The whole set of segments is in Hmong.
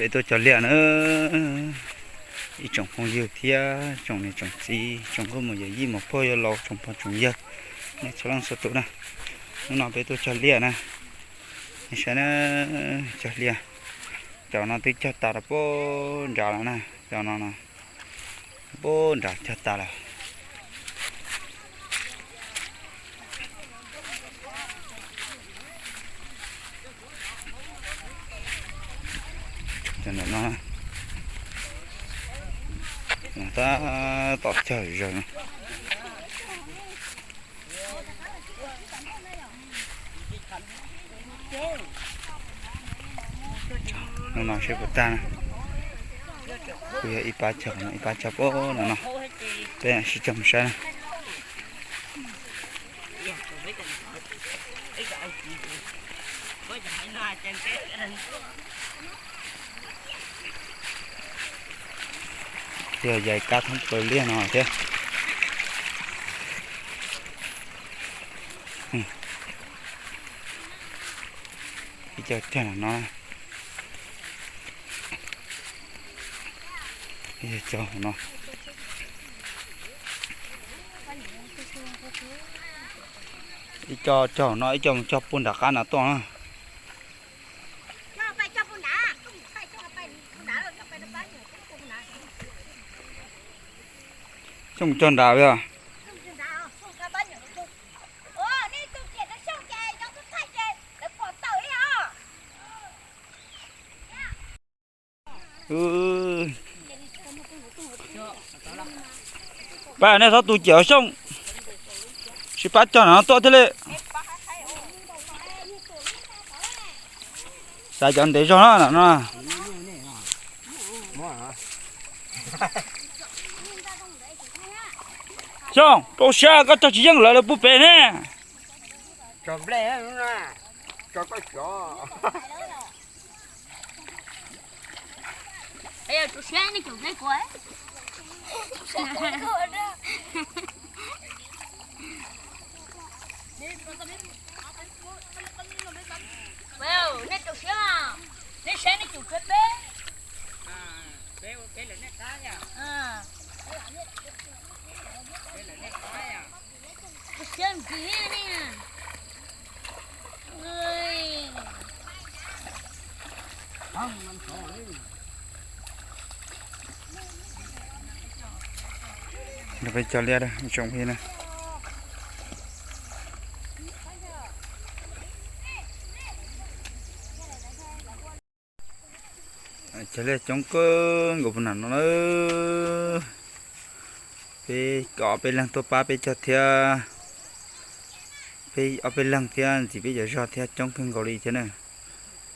Peb tuaj cog liaj na, ib tsoom phooj ywg thiab tsoom niam tsoom txiv, tsoom nkauj muam yawm yij muam phauj yawg laus, tsoom pog tsoom yawg, nej txhua leej txhua tus na. Hnub no peb tuaj cog liaj na, nej saib na, cog liaj. Cov no twb cog tas rau pem nrad lawm na, cov no no, pem nrad cog tas lawm. Cov no, tab tom cog zog no. Hnub no seb puas tag na. Kuj yog ib pab cog no, ib pab cog pem no no. Peb sib cog mus saib na. Yog yais kab thoob plaws liaj no thiab. Ib co cog no, ib co cog no, ib co cog no, ib co mus cog puag nram qab no tuaj na. Xyoo cog nrad yog. Pab nej txhob tu ciam Xyooj, tsis pab cog no tuaj thiaj li. Xav cov ntev zog na no. Xyooj, rau siab koj cog tsis yeej lawv lawv pub pem ne. Nej rau siab, nej saib nej cum tshuab peb. Rau siab ntxiv ne. Peb cog liaj tsoom phooj ywg na. Cog liaj coob kawg nkaus puag nram no na. Peb ob peb leeg tuaj pab peb cog thiab, peb ob peb leeg thiab ntxiv peb cov zog thiab coob kawg nkaus li thiab na.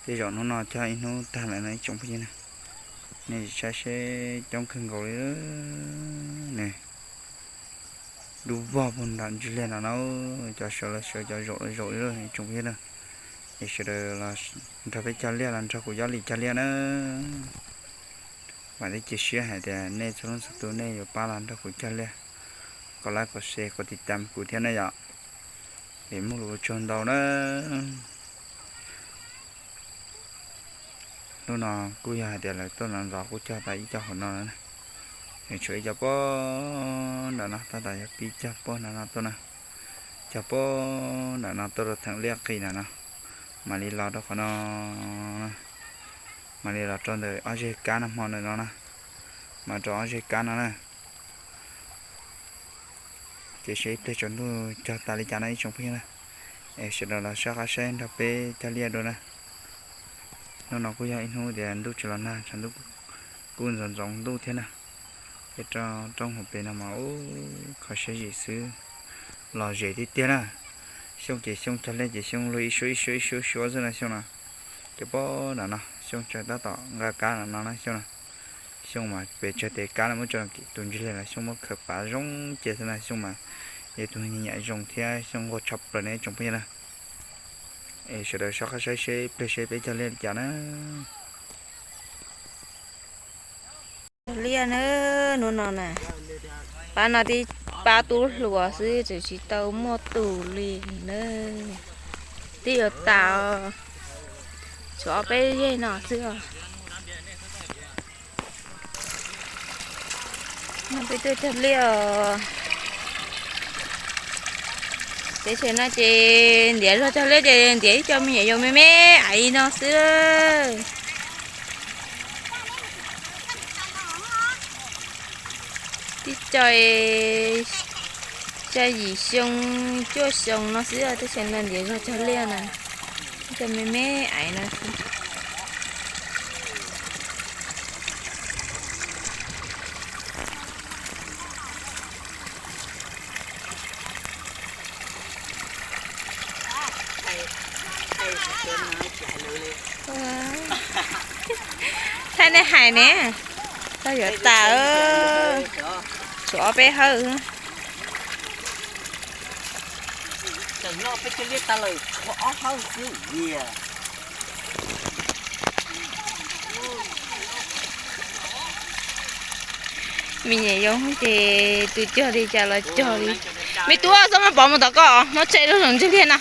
Tej zaum hnub no cog ib hnub tag lawm no ib tsoom phooj ywg na. Nej saib seb coob kawg nkaus li ne. Dub vog puag nram ntsis liaj no na, cov sawv los sawv cov zaum los zaum li ib tsoom phooj ywg na. Es sawv daws los nrog peb cog liaj los nrog kuv Yob Lis cog liaj na. Vam thiab cia siab hais tias nej txhua leej txhua tus nej yuav pab los nrog kuv cog liaj, kom like kom share kom tiv tam kuv thiab na yom. Es muaj lus ua tsaug ntau na. Hnub no kuj yog hais tias lawv tuaj los ntxov kuj cog tas ib co hauv no na. Es tshuav ib co puag nram no, tab tom yog pib cog puag nram no tuaj na. Cog puag nram no tuaj rau theem liaj qis nram no, mam li los rau qhov no, mam li los rau ntawm ob zeg kab no hmo ntawm no na, mam rau ob zeg kab no na. Ces seb ib pliag tsaus ntuj cog tas li cas no ib tsoom phooj ywg na. Es sawv daws los soj qab saib nrog peb cog liaj dua na. Hnub no kuj yog ib hnub tias ntuj tsis los nag, tshav ntuj kuj ntxoov ntxoov ntuj thiab na. Peb rau rooj hauv pes no mas ub, kho siab zim xwb, los zem tiag tiag na. Xyooj ces Xyooj cog liaj ces Xyooj luag ib suab ib suab ib suab ib suab xwb na Xyooj no. Ces puag nram no Xyooj tseem tab tom nqa kab nram no na Xyooj na. Xyooj mas pes tsawg tes kab no muab tso tus ntsis liaj los Xyooj muab khaws pav zoo cia xwb na. Xyooj mas yog tus nyiam zoo thiab Xyooj nquag tshaj plaws ne tsoom phooj ywg na. Es sawv daws soj qab saib seb pliag seb peb cog liaj li cas na. Liaj na, hnub no na, pab no tib pab tub hluas xwb tseem tsis tau muaj tus li na. Twb yuav tas, tshuav ob peb yeg no xwb os. No peb tuaj cog liaj os. Teb chaws no ces ntiav zog cog liaj ces ntiav ib co me nyuam yaus me me aiv no xwb. Tib co xya yim xyoo cuaj xyoo no xwb, teb chaws no ntiav zog cog liaj na. Ib co me me aiv no xwb. Thaij nej hais ne, tau yuav tas, tshuav ob peb hawj. Me nyuam yaus ces tus cog li cas los cog li. Me tub, txhob muab pov mus tom koj, muab tseg rau saum ntug liaj na.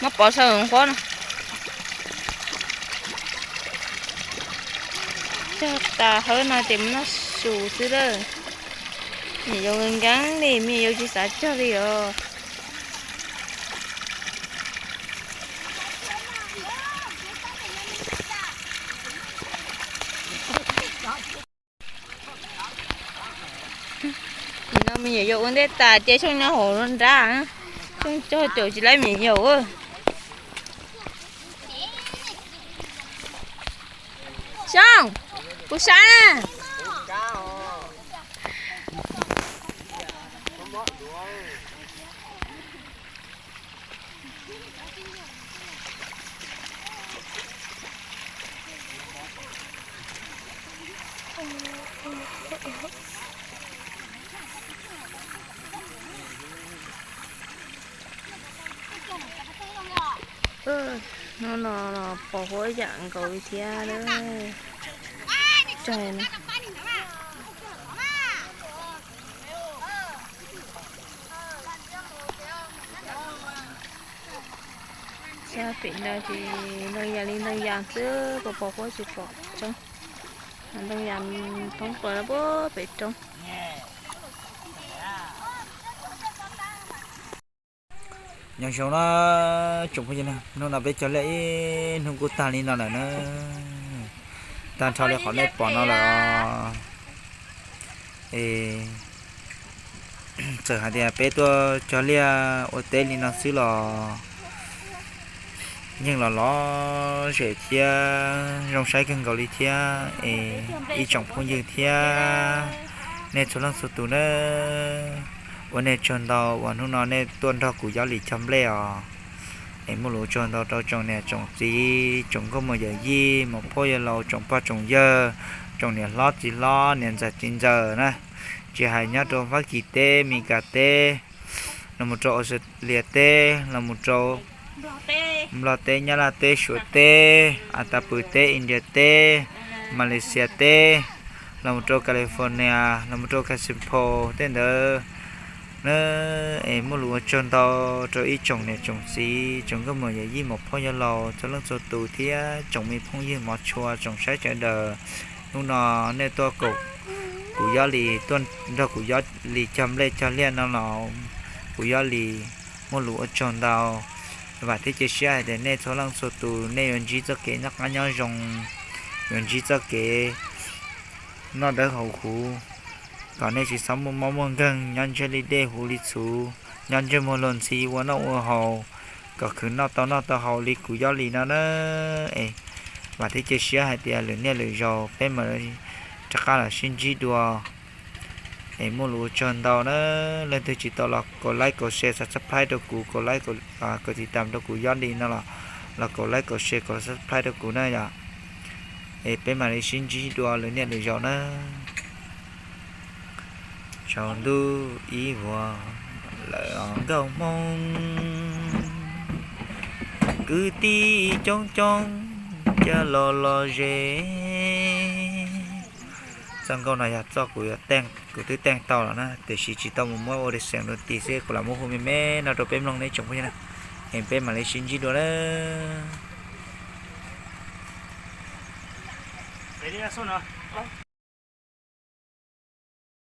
Muab pov saum nqhuab no. Cog tas hawb no ces mus noj su xwb lawm. Me nyuam yaus nkees nkees li, me nyuam yaus tsis xav cog li os. No me nyuam yaus ua ntej tas ces Xyooj nyob hauv nrab, Xyooj cog caum tsis laib me nyuam yaus. Xyooj, kuv sab na. Hnub no los pos huab yam nkaus li thiab lawm. Sab pem no ces ntoo yas li ntoo yas xwb, pos pos huab tsis pom roob. Ntoo yas thoob plaws puag pem roob. Nyob zoo na tsoom phooj ywg, hnub no peb cog liaj ib hnub kuj tag li no lawm na. Tag nrho li qhov nej pom no lawm. Es txawm hais tias peb tuaj cog liaj ua teb li no xwb los yeej los lom zem thiab zoo saib kawg nkaus li thiab. Es ib tsoom phooj ywg thiab nej txhua leej txhua tus na, ua nej tsaug ntau uas hnub no nej tuaj nrog kuv Yob Lis cog nplej os. Es muaj lus ua tsaug ntau rau tsoom niam tsoom txiv, tsoom nkauj muam yawm yij, muam phauj yawg laus, tsoom pog tsoom yawg, tsoom niam hlob txiv hlob, niam ntxawm txiv ntxawm na, tsis hais nyob rau Fab Kis teb, Mes Kas teb, los mus rau Australia teb, los mus rau Nplog teb, Nyab Laj teb, Suav teb, As Tas Pws teb, India teb, Malaysia teb, los mus rau California, los mus rau Kasimpo tej ntawd na. Es muaj lus ua tsaug ntau rau ib tsoom niam tsoom txiv, tsoom nkauj muam yawm yij, muam phauj yawg laus txhua leej txhua tus thiab tsoom me phooj ywg mov tshua, tsoom saib sawv daws. Hnub no nej tuaj koom kuv Yob Lis, tuaj nrog kuv Yob Lis cog nplej cog liaj no los kuv Yob Lis muaj lus ua tsaug ntau. Vam thiab cia siab hais tias nej txhua leej txhua tus nej yuav ntsib txoj kev noj qab nyob zoo, yuav ntsib txoj kev noj dawb haus huv, kom nej tsis txhob muaj mob muaj nkeeg, nyob ntsej li dej huv li txhuv, nyob ntsej muag luag ntxhi ua noj ua haus, kom khwv noj tau noj tau haus li kuv Yob Lis no na. Es vam thiab cia siab hais tias lwm niaj lwm zaus peb mam rov qab los sib ntsib dua. Es muaj lus ua tsaug ntau na. Leej twg tsis tau los kaum like kaum share subscribe rau kuv, kaum like kaum tiv tam rau kuv Yob Lis no los, los kaum like kaum share kaum subscribe rau kuv na yom. Es peb mam li sib ntsib dua lwm niaj lwm zaus na. Tsaus ntuj ib vuag lawm os nkauj hmoob, kwv tij coob coob caj los los ze. Txoj nkauj no yog txoj kuv, kuv twb teej tau los na, tiam sis tsis tau mus muab ua dej seem dua ti xwb, kuv lam muab hu me me no rau peb mloog ne tsoom phooj ywg na. Es peb mam li sib ntsib dua na.